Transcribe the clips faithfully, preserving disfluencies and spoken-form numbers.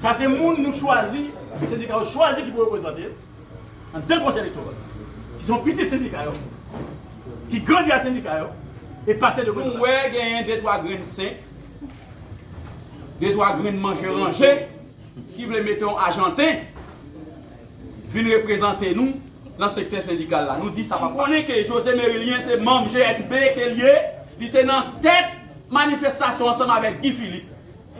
Sa se moun nou chwazi, sendika yo chwazi ki pou reprezante yo nan de konsèy elektoral, ki se yon pitit sendika yo, ki grandi ak sendika yo, e pase de konsèy. Nou wè genyen de twa grenn senk, de twa grenn manje ranje ki vle mete yon Ajanten vin reprezante nou nan sektè sendikal la. Nou di sa p ap pase. Nou konnen ke José Mérilien se manm G N B ke l ye, li te nan tèt manifestasyon ansanm avèk Guy Philippe.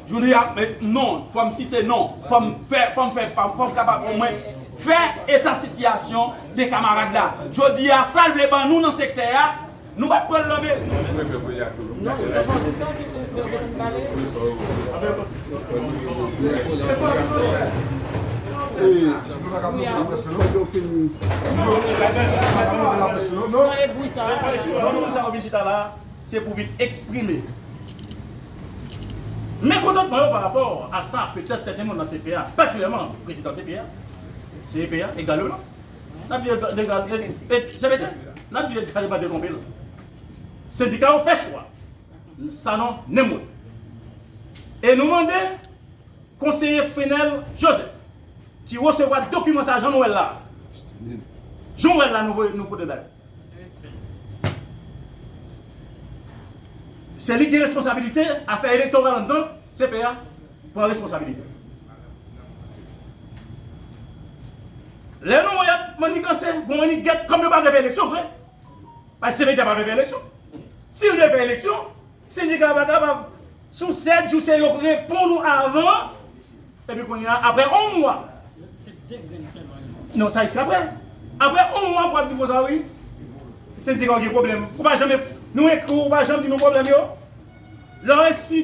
Jounen ap, non, fò m site non, fò m fè, fò m fè, fò m kapab omwen fè eta sitiyasyon de kamarad la. Jodi a, sa l vle ban nou nan sektè a, nou p ap pran l nan men li. Se pou vin eksprime mekontantman yo pa rapò a sa, petèt sèten moun nan C P A, patikilyèman prezidan C P A, C P A egalman, n ap di egal, e, e, se petèt, n ap di egalman detwonpe l. Sendika yo fè chwa Sanon Nemwod. E nou mande konseye Frenel Joseph, ki resevwa dokiman sa jan nou wè l la. Jan nou wè l la, nou voye, nou pote bay. Se li ki gen responsabilite afè elektoral anndan C P A, pran responsabilite. Lè nou wè y ap maniganse, bon, mannigèt, kòm yo pa vle fè eleksyon vre. Paske C P T pa vle fè eleksyon. Si yo vle fè eleksyon, sendika yo pa kapab. Sou sèt jou, se yo k reponn ou avan. Epi kounye a, apre yon mwa. Non, sa rive apre. Apre yon mwa, pou ap di konsa, wi. Sendika yo gen pwoblèm. Ou pa janm, nou ekri w, ou pa janm di nou pwoblèm yo. Lè w resi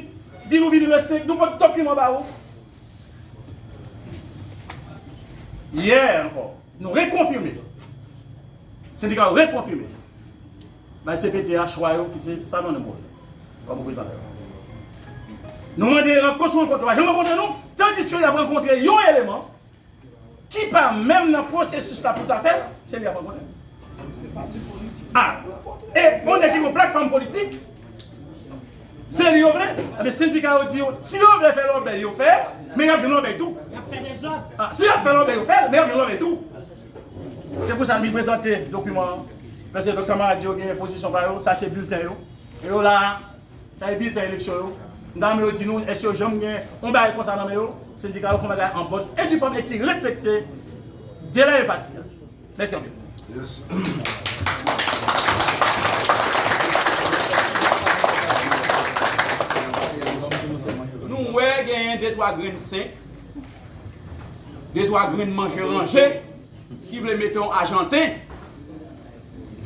di nou vini le senk, nou pot dokiman ba ou. Yè ankò, nou rekonfime. Sendika yo rekonfime. Bay C P T a chwa yo ki se Sanon Nemwod kòm reprezantan. Nou mande rankont sou rankont, yo pa janm rankontre nou, tandiske y ap rankontre yon eleman ki pa menm nan pwosesis la pou ta fè, se li y ap rankontre. A, e yon nèg ki gon platfòm politik, se li yo vle. Ebyen, sendika yo di yo, si yo vle fè lòbèy, yo fè, men y ap jwenn lòbèy tou. A, si y ap fè lòbèy, yo fè, men y ap jwenn lòbèy tou. Se pou sa m vin prezante dokiman an. Paske lòt kanmarad yo gen pozisyon pa yo, sa se bilten yo. E yo la, sa e bilten eleksyon yo. M ta renmen yo di nou, èske yo janm gen yon bagay konsa nan men yo? Sendika yo fè yon bagay an bòn e di fòm e ki respekte de lè yo pati a. Mèsi anpil. Yes. Nou wè genyen de twa grenn senk, de twa grenn manje ranje ki vle mete yon ajanten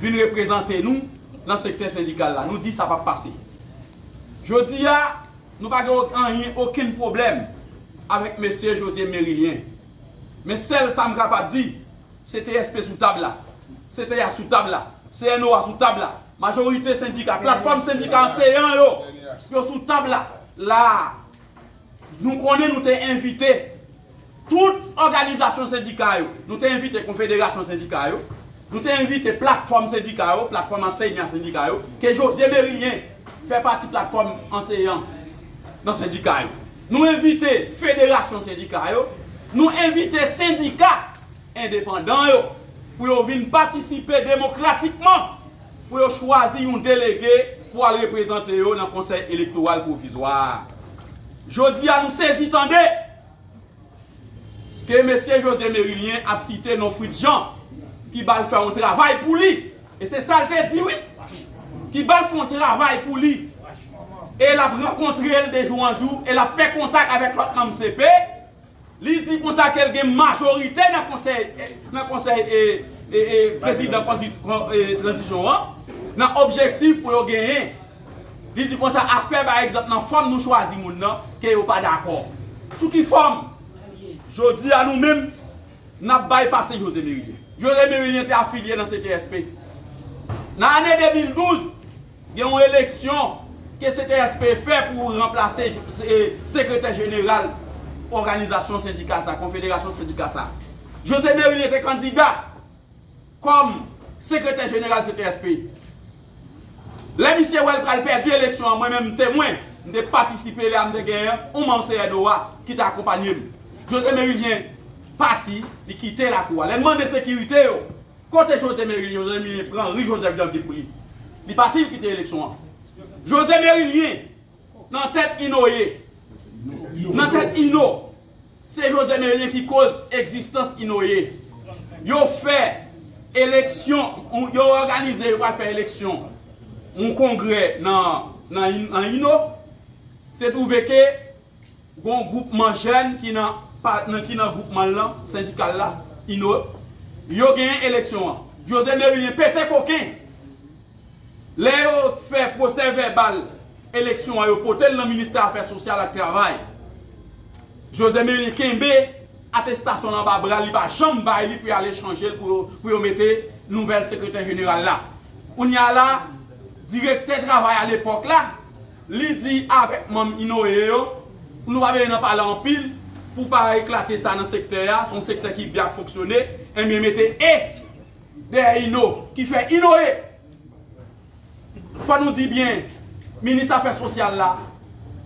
vin reprezante nou nan sektè sendikal la. Nou di sa p ap pase. Jodi a, nou pa gen anyen, okenn pwoblèm avèk mesye José Mérilien. Men sèl sa m kapab di, C T S P sou tab la, C T A sou tab la, C N O A sou tab la, majorite sendika, platfòm sendika anseyan yo, yo sou tab la. La a, nou konnen nou te envite tout òganizasyon sendika yo, nou te envite konfederasyon sendika yo, nou te envite platfòm sendika yo, platfòm anseyan sendika yo, ke José Mérilien fè pati platfòm anseyan nan sendika yo. Nou envite federasyon sendika yo, nou envite sendika endepandan yo pou yo vin patisipe demokratikman pou yo chwazi yon delege pou al reprezante yo nan Konsèy Elektoral Pwovizwa a. Jodi a, nou sezi tande ke mesye José Mérilien ap site non Fritz Jean, ki ba l fè yon travay pou li. E se sa l te di, wi. Ki ba l fè yon travay pou li. E l ap rankontre l de jou an jou, e l ap fè kontak avèk lòt manm C P. Li di konsa ke l gen majorite nan konsèy, nan konsèy, e, e, e, prezidan konsi-, kon-, e, tranzisyon an, nan objektif pou yo genyen. Li di konsa, afè, pa egzanp, nan fòm nou chwazi moun nan, ke yo pa dakò. Sou ki fòm? Jodi a, nou menm, n ap bay pase José Mérilien. José Mérilien te afilye nan C T S P. Nan ane de mil douz, gen yon eleksyon ke C T S P fè pou ranplase, e, sekretè jeneral òganizasyon sendika sa, konfederasyon sendika sa. José Mérilien te kandida kòm sekretè jeneral C T S P. Lè misye wè l pral pèdi eleksyon an, mwen menm m temwen, m te patisipe lè a, m te genyen yon manm C N O A ki te akonpanye m. José Mérilien pati, li kite lakou a. Lè n mande sekirite yo, kote José Mérilien? José Mérilien pran ri Joseph Janvier pou li. Li pati, li kite eleksyon an. José Mérilien, nan tèt Inoye, nan tèt Ino, se José Mérilien ki koz egzistans Inoye. Yo fè eleksyon, yo òganize, yo pral fè eleksyon, yon kongrè nan, nan, nan Ino. Se twouve ke gon gwoupman jèn ki nan, pa, nan, ki nan gwoupman l lan, sendikal la, Ino, yo genyen eleksyon an. José Mérilien pete koken. Lè yo fè pwosè vèbal eleksyon an, yo pote l nan ministè afè sosyal ak travay. José Mérilien kenbe atestasyon l anba bra l, li pa janm bay li pou y ale chanje l pou yo, pou yo mete nouvèl sekretè jeneral la. Kounye a la, direktè travay alepòk la, li di avèk manm Inoye yo, nou pa bezwen nan pale anpil pou pa eklate sa nan sektè a, se yon sektè ki byen ap fonksyone, enben mete E dèyè Ino, ki fè Inoye. Fò nou di byen, minis afè sosyal la,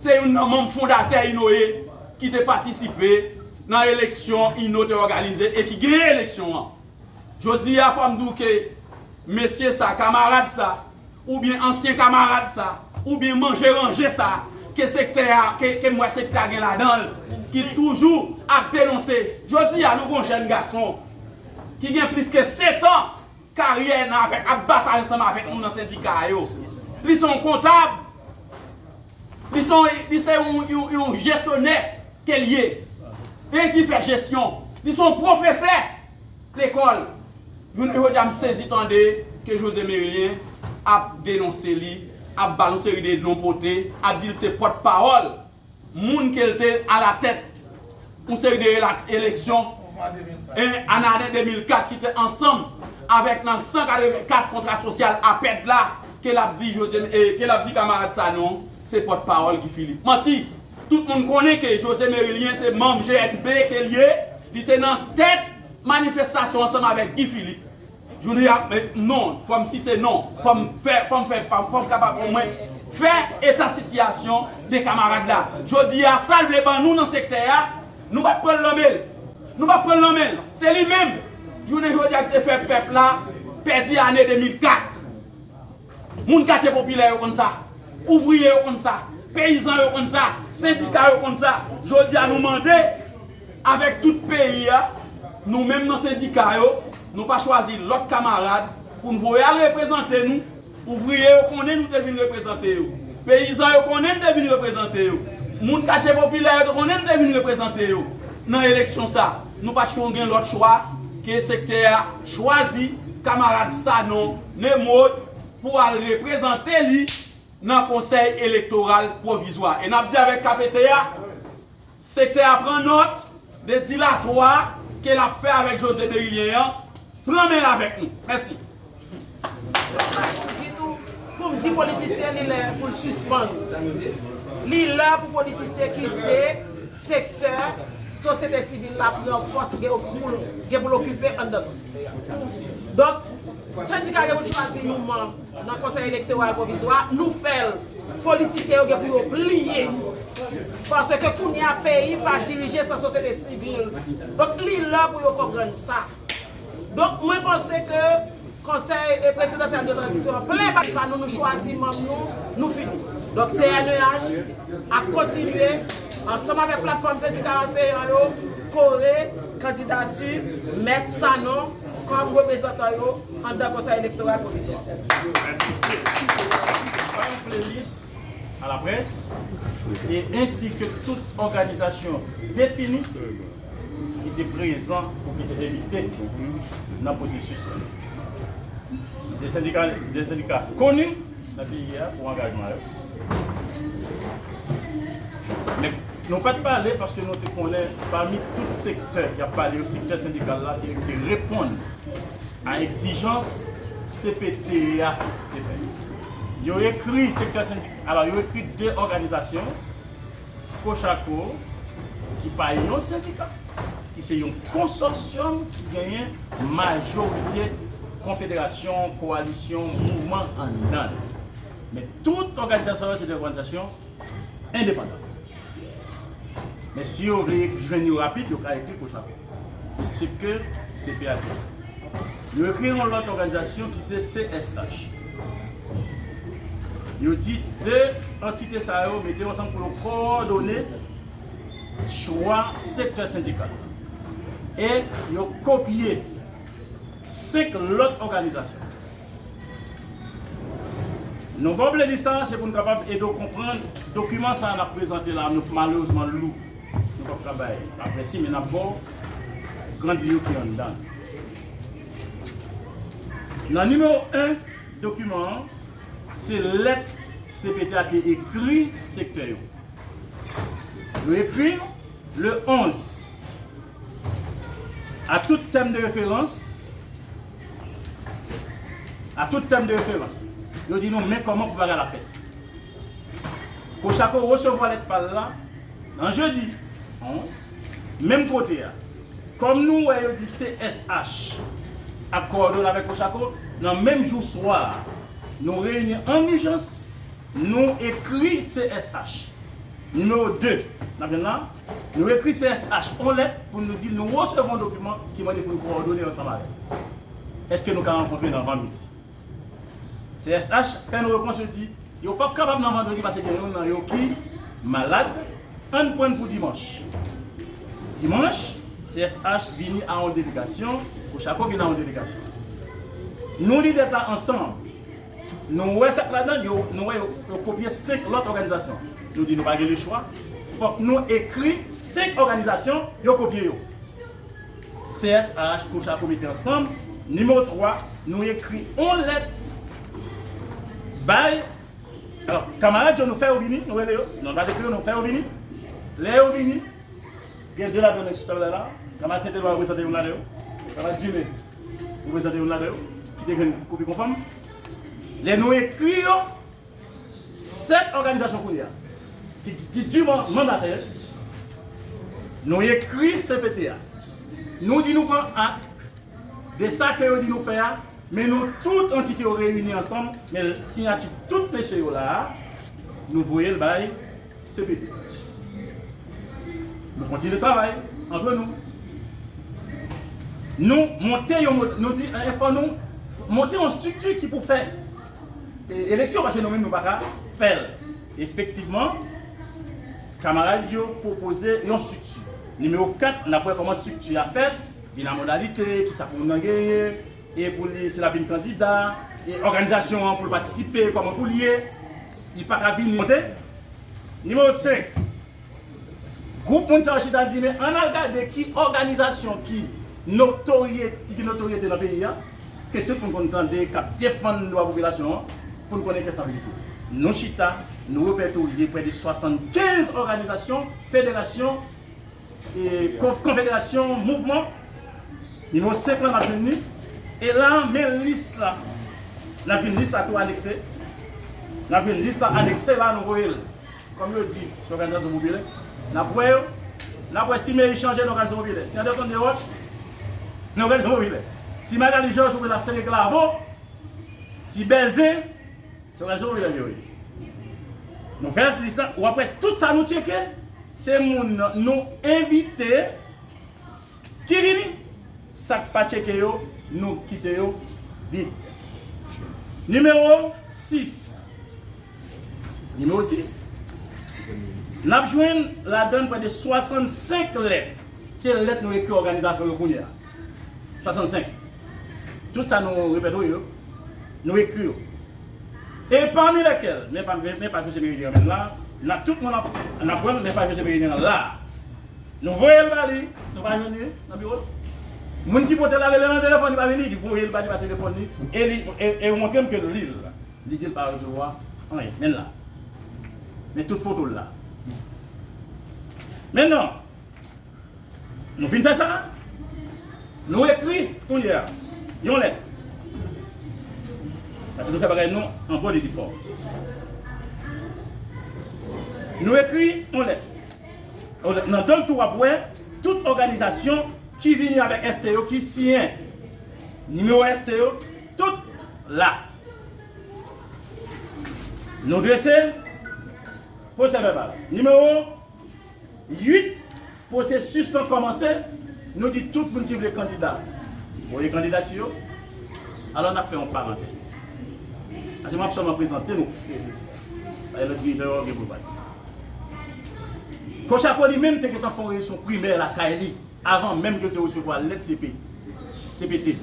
se youn nan manm fondatè Inoye ki te patisipe nan eleksyon Ino te òganize e ki genyen eleksyon an. Jodi a, fò m di w ke mesye sa, kamarad sa, oubyen ansyen kamarad sa, oubyen manje ranje sa, ke sektè a, ke, ke m wè sektè a gen ladan l, ki toujou ap denonse. Jodi a, nou gon jèn gason ki gen plis ke sèt an karyè nan avèk, ap batay ansanm avèk nou nan sendika yo. Li se yon kontab. Li se yon, li se yon, yon, yon jesyonè ke l ye. E ki fè jesyon. Li se yon pwofesè lekòl. Jounen jodi a, m sezi tande ke José Mérilien ap denonse li, ap ba l yon seri de non pote, ap di l se pòtpawòl moun ke l te alatèt yon seri de elak-, eleksyon, en, an ane de mil kat ki te ansanm avèk nan san katrevenkat kontra sosyal APED la, ke l ap di José, e, ke l ap di kamarad Sanon, se pòtpawòl Guy Philippe. Manti! Tout moun konnen ke José Mérilien se manm G N P ke l ye, li te nan tèt manifestasyon ansanm avèk Guy Philippe. Jounen ap, men, non, fò m site non, fò m fè, fò m fè, fò m kapab omwen fè eta sitiyasyon de kamarad la. Jodi a, sa l vle ban nou nan sektè a, nou p ap pran l nan men l. Nou p ap pran l nan men l. Se li menm, jounen jodi a, ki te fè pèp la pèdi ane de mil kat. Moun katye popilè yo konn sa. Ouvriye yo konn sa. Peyizan yo konn sa. Sendika yo konn sa. Jodi a, nou mande avèk tout peyi a, nou menm nan sendika yo, nou pa chwazi lòt kamarad pou n voye al reprezante nou. Ouvriye yo konnen nou te vin reprezante yo. Peyizan yo konnen n te vin reprezante yo. Moun katye popilè yo te konnen n te vin reprezante yo nan eleksyon sa. Nou pa t gen lòt chwa ke sektè a chwazi kamarad Sanon Nemwod pou al reprezante li nan Konsèy Elektoral Pwovizwa. E n ap di avèk K P T a, sektè a pran nòt de dilatwa ke l ap fè avèk José Mérilien an. Pran men l avèk nou. Mèsi. Pou m di tou, pou m di politisyen, li lè pou l sispann. Li lè pou politisyen kite sektè sosyete sivil la pran pòs gen pou l, gen pou l okipe anndan sosyete a. Donk, sendika gen pou l chwazi yon manm nan Konsèy Elektoral Pwovizwa, nou fè l. Politisyen yo gen pou yo bliye. Paske kounye a peyi pa dirije san sosyete sivil. Donk, li lè pou yo konprann sa. Donk, mwen panse ke Konsèy e Prezidansyèl de Tranzisyon an plen bay pa nou, nou chwazi manm nou, nou fini. Donk, C N E H ap kontinye, ansanm avèk platfòm sendikal anseyan yo, kore kandidati Mèt Sanon kòm reprezantan yo anndan Konsèy Elektoral Pwovizwa. Mèsi. Mèsi. Pa yon playlist à la presse, e ensi ke tout òganizasyon defini ki te prezan ou ki te envite nan pwosesis la. De sendika, de sendika koni nan peyi a pou angajman yo. Men nou pa t pale paske nou te konnen pami tout sektè y ap pale yo, sektè sendikal la se li ki te reponn a egzijans C P T a te fè. Yo ekri sektè sendik-, alò, yo ekri de òganizasyon, Cochaco, ki pa yon sendika, ki se yon konsòsyòm ki genyen majorite konfederasyon, kowalisyon, mouvman anndan l. Men tout òganizasyon yo se de òganizasyon endepandan. Men si yo vle jwenn yo rapid, yo ka ekri Kochako. E se ke C P A te fè. Yo ekri yon lòt òganizasyon ki se C S H. Yo di de antite sa yo mete yo ansanm pou yo kowòdone chwa sektè sendikal. E yo kopye senk lòt òganizasyon. Nou ba w plezi sa, se pou n kapab ede w konprann dokiman sa a n ap prezante la, nou malerezman lou. Nou p ap ka bay apresi, men n ap ba w grand li yo ki anndan. Nan nimewo en dokiman an, se lèt C P T A te ekri sektè yo. Yo ekri le onze. À tout thème de référence, à tout thème de référence, yo di nou men kòman pou bagay la fèt. Kochako resevwa lèt pa l la nan jedi, menm kote a. Kòm nou wè yo di C S H ap kowòdone avèk Kochako, nan menm jou swa a, nou reyini an ijans, nou ekri C S H. Nimewo de, n ap jwenn la, nou ekri C S H yon lèt pou nou di nou resevwa yon dokiman ki mande pou nou kowòdone ansanm avè l. Èske nou ka rankontre nan vandredi? C S H fè nou repons, yo di yo p ap kapab nan vandredi paske gen youn nan yo ki malad, ann pran pou dimanch. Dimanch, C S H vini a yon delegasyon, Kochako vini a yon delegasyon. Nou li lèt la ansanm. Nou wè sa k ladan l, yo, nou wè yo, yo kopye senk lòt òganizasyon. Nou di nou pa gen lechwa, fòk nou ekri senk òganizasyon yo kopye yo. C S H, Kochako mete ansanm, nimewo twa, nou ekri yon lèt bay, alò, kanmarad yo, nou fè yo vini, nou rele yo, nou pa ekri yo, nou fè yo vini. Lè yo vini, gen de ladan yo sou tab la la, kanmarad Sentelwa reprezante youn ladan yo, kanmarad Jimmy reprezante youn ladan yo, ki te jwenn kopi konfòm. Lè nou ekri yo, sèt òganizasyon kounye a, ki, ki di man-, mandatè, nou ekri C P T A. Nou di nou pran ak de sa ke yo di nou fè a, men nou tout antite yo reyini ansanm, men siyati tout mesye yo la a, nou voye l bay C P T. Nou kontinye travay antre nou. Nou monte yon mo-, nou di, eh, fò nou monte yon estrikti ki pou fè, eh, eleksyon, paske nou menm nou pa ka fè l. Efektivman, kanmarad yo pwopoze yon estrikti. Nimewo kat, n ap wè kòman estrikti a fèt, vin a modalite, kisa pou moun nan genyen, e pou li, si l ap vin kandida, e òganizasyon an pou l patisipe, kòman pou l ye, li pa ka vini monte. Nimewo senk, gwoup moun sa yo chita di, men ann al gade ki òganizasyon ki notorye-, ki gen notoryete nan peyi a, ke tout moun konn tande, k ap defann dwa popilasyon an, pou n konnen kiyès n ap vin isit. Nou chita, nou repètorye prè de swasannkenz òganizasyon, federasyon, e, konf-, konfederasyon, mouvman. Nimewo senk lan, n ap jwenn li. E la, men lis la. N ap jwenn lis la tou anekse. N ap jwenn lis la anekse la, nou voye l. Kòm yo di, se òganizasyon popilè. N ap wè yo. N ap wè si meri chanje nan òganizasyon popilè. Si Anderson Desroches, nan òganizasyon popilè. Si Magalie Georges, ou wè l ap fè reklavo. Si Bèze, se òganizasyon popilè yo ye. Nou fè lis la, w ap wè tout sa nou tcheke, se moun nou envite ki vini. Sa k pa tcheke yo, nou kite yo vid. Nimewo sis. Nimewo sis. N ap jwenn ladan l prè de swasannsenk lèt. Se lèt nou ekri òganizasyon yo kounye a. Swasannsenk. Tout sa nou repètorye yo, nou ekri yo. E pami lèkèl, men pa, men, men pa José Méridien menm la, n ap tout moun ap, n ap wè l, men pa José Méridien la. Nou voye l ba li, nou pa jwenn li nan biwo l. Moun ki pote l la rele l nan telefòn, li pa vini, li voye l ba li pa telefòn li, e li, e, e yo montre m ke l li l. Li di l pa resevwa anyen, men l la. Men tout foto l la. Mentnan, nou fin fè sa, nou ekri kounye a yon lèt. Paske nou fè bagay nou an bon e difò. Nou ekri yon lèt. Nan dan l tou w ap wè tout òganizasyon ki vini avèk S T yo ki siyen. Nimewo S T yo, tout la. Nou drese pwosè vèbal. Nimewo uit, Pwosesis lan kòmanse, nou di tout moun ki vle kandida, voye kandidati yo. Alò, n ap fè yon parantèz. Paske m ap sèlman prezante nou. Paske lòt dirijè yo gen pou pale. Cochako li menm te gentan fè yon eleksyon primè lakay li, avan menm ke l te resevwa lèt C P, C P T.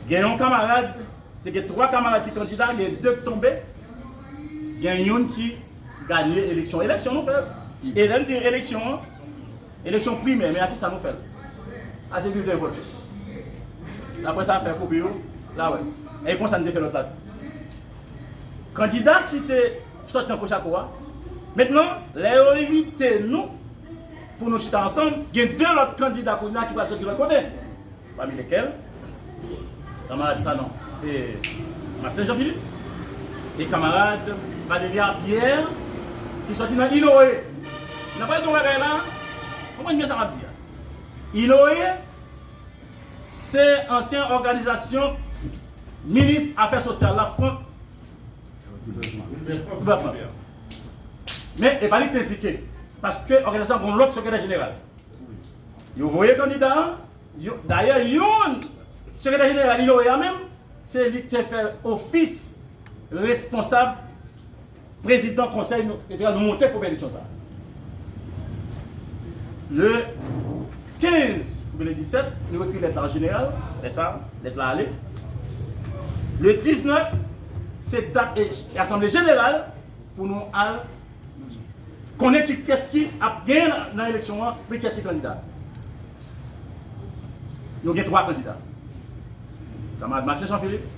Gen yon kanmarad, te gen twa kanmarad ki kandida, gen de k tonbe, gen youn ki ganye eleksyon. Eleksyon nou fè. E lè n di eleksyon an, eleksyon primè, men a ki sa nou fè l? A se bilten vòt yo. Apre sa, fè kopi yo, la wè. E konsa n te fè lòt la. Kandida ki te sòti nan Cochako a, mentnan, lè yo envite nou pou nou chita ansanm, gen de lòt kandida kounye a ki pral sòti lòt kote. Pami lekel, kanmarad Sanon, e, Marcelin Jean Philippe, e kanmarad Valeria Pierre, ki sòti nan Inore. N ap pale de yon bagay la, konprann byen sa m ap di a. Inore, se ansyen òganizasyon minis afè sosyal la, Frank Hubert Frank. Men, e pa li ki te enplike, paske òganizasyon an gen yon lòt sekretè jeneral. Yo voye kandida an, yo, dayè, youn, sekretè jeneral Inore a menm, se li ki te fè ofis responsab prezidan konsèy nou, etsetera, nou monte pou fè eleksyon sa a. Le kenz oubyen le disèt, nou ekri lèt la an jeneral, lèt sa, lèt la ale. Le diznèf, se dat e, e asanble jeneral pou nou al konnen ki, kiyès ki ap genyen nan, nan eleksyon an, epi kiyès ki kandida. Nou gen twa kandida. Kanmarad Marcelin Jean Philippe,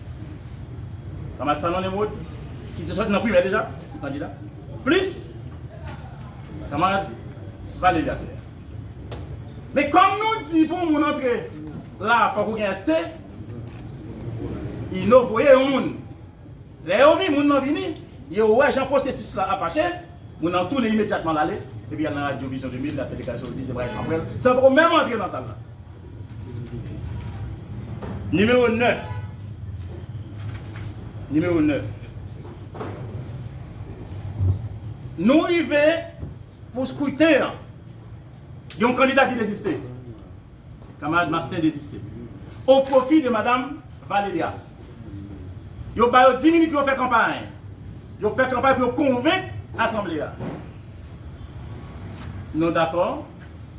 kanmarad Sanon Nemrod, ki te sòti nan primè deja, kandida, plis kanmarad Valeria Pierre. Men kòm nou di pou yon moun antre la, fòk ou gen S T, Ino voye yon moun. Lè yo vin, moun nan vini, yo wè jan pwosesis la ap mache, moun nan tounen imedyatman l ale, epi y al nan Radyo Vizyon de mil, y al fè deklarasyon, yo di se bagay k ap pran l, san poko menm antre nan sal la. Nimewo nèf. Nimewo nèf. Nou rive pou skriten an. Gen yon kandida ki deziste. Kanmarad Marcelin deziste. O pwofi de madanm Valeria. Yo ba yo dis minit pou yo fè kanpay. Yo fè kanpay pou yo konvenk asanble a. Nou dakò.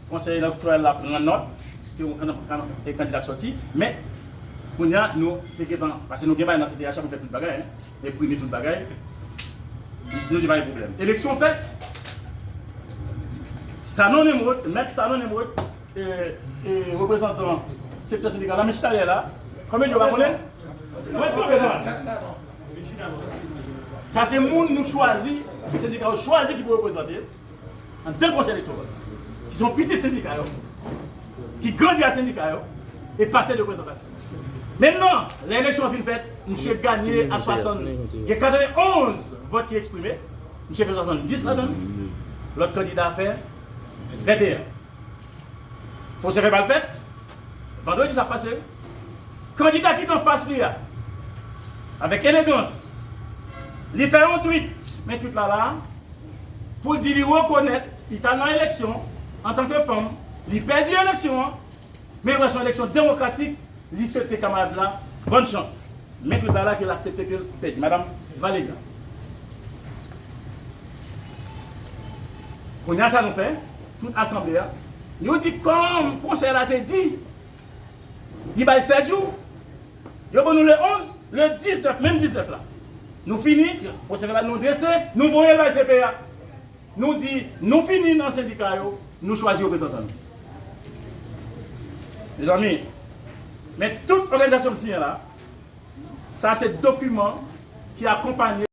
Konsèy elektoral la pran nòt ke yon kan-, kan-, e kandida k sòti. Men, kounye a, nou te gentan, paske nou gen bagay nan C T H a pou fè tout bagay, en. Enprime tout bagay. Nou di pa gen pwoblèm. Eleksyon fèt. Sanon Nemrod, mèt Sanon Nemrod, e, e, reprezantan sektè sendikal la, men chita dèyè la. Konbyen jou pa konnen? Mwen konbyen jou? Sa se moun nou chwazi, sendika yo chwazi ki pou reprezante. Anndan konsèy elektoral, ki se yon pitit sendika yo, ki grandi ak sendika yo, e pase de prezantasyon. Mentnan, lè eleksyon an fin fèt, misye ganye a swasanndiz, gen katrevenonz vòt ki eksprime, misye fè swasanndis ladan l, lòt kandida fè venteyen. Pwosè vèbal fèt, vandredi sa pase, kandida ki t anfas li a, avèk elegans, li fè yon tweet, men tweet la la, pou l di li rekonèt li t al nan eleksyon antanke fanm, li pèdi eleksyon an, men l wè se yon eleksyon demokratik, li swete kanmarad la bòn chans. Men tweet la la ke l aksepte ke l pèdi. Madanm Valeria. Kounye a sa nou fè, tout asanble a, nou di kòm konsèy la te di, li bay sèt jou, yo ban nou le onz, le diznèf, menm diznèf la. Nou fini, pwosè vèbal nou drese, nou voye l bay C P A. Nou di, nou fini nan sendika yo, nou chwazi reprezantan nou. Mezanmi, men tout òganizasyon m siyen la, sa se dokiman ki akonpanye